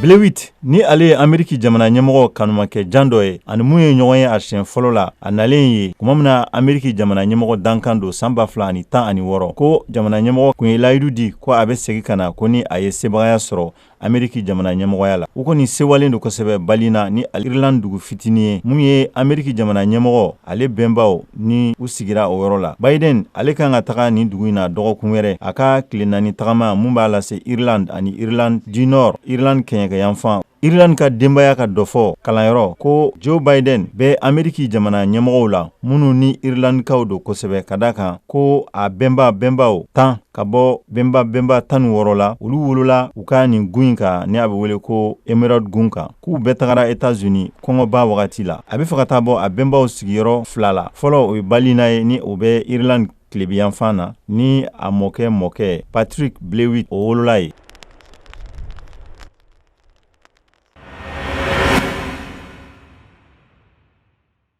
Blewitt ni ale ye Ameriki jamana ɲɛmɔgɔ kanumakɛ jan dɔ ye, ani mun ye ɲɔgɔn ye a siɲɛ fɔlɔ la a nalen ye tuma min na Ameriki jamana ɲɛmɔgɔ dankan don san 2016, ko jamana ɲɛmɔgɔ kun ye layidu di ko a bɛ segin ka na ko ni a ye sebagaya sɔrɔ Ameriki jamana ɲɛmɔgɔya la. U kɔni sewalen don kosɛbɛ Ballina ni Irlande dugu fitinin ye, mun ye Ameriki jamana ɲɛmɔgɔ ale bɛnbaw ni u sigira o yɔrɔ la. Biden ale kan ka taga nin dugu in na dɔgɔkun wɛrɛ, a ka tile 4 tagama mun b'a lase Irlande ani Irlande du Nord, Irlande kɛɲɛkɛyanfan. Irlande ka denbaya ka dɔfɔ kalanyɔrɔ ko Joe Biden bɛ Ameriki jamana ɲɛmɔgɔw la minnu ni Irlandekaw don kosɛbɛ, ka da kan ko a bɛnba bɛnbaw 10 ka bɔ bɛnba bɛnba 16 la, olu wolola u ka nin gun in kan ni a bɛ wele ko Emerald gun kan, k'u bɛɛ tagara Etats-Unis kɔngɔba wagati la. A bɛ fɛ ka taa bɔ a bɛnbaw sigiyɔrɔ fila la, fɔlɔ o ye Ballina ye ni o bɛ Irlande tilebiyanfan na, ni a mɔkɛ mɔkɛ Patrick Blewitt o wolola ye.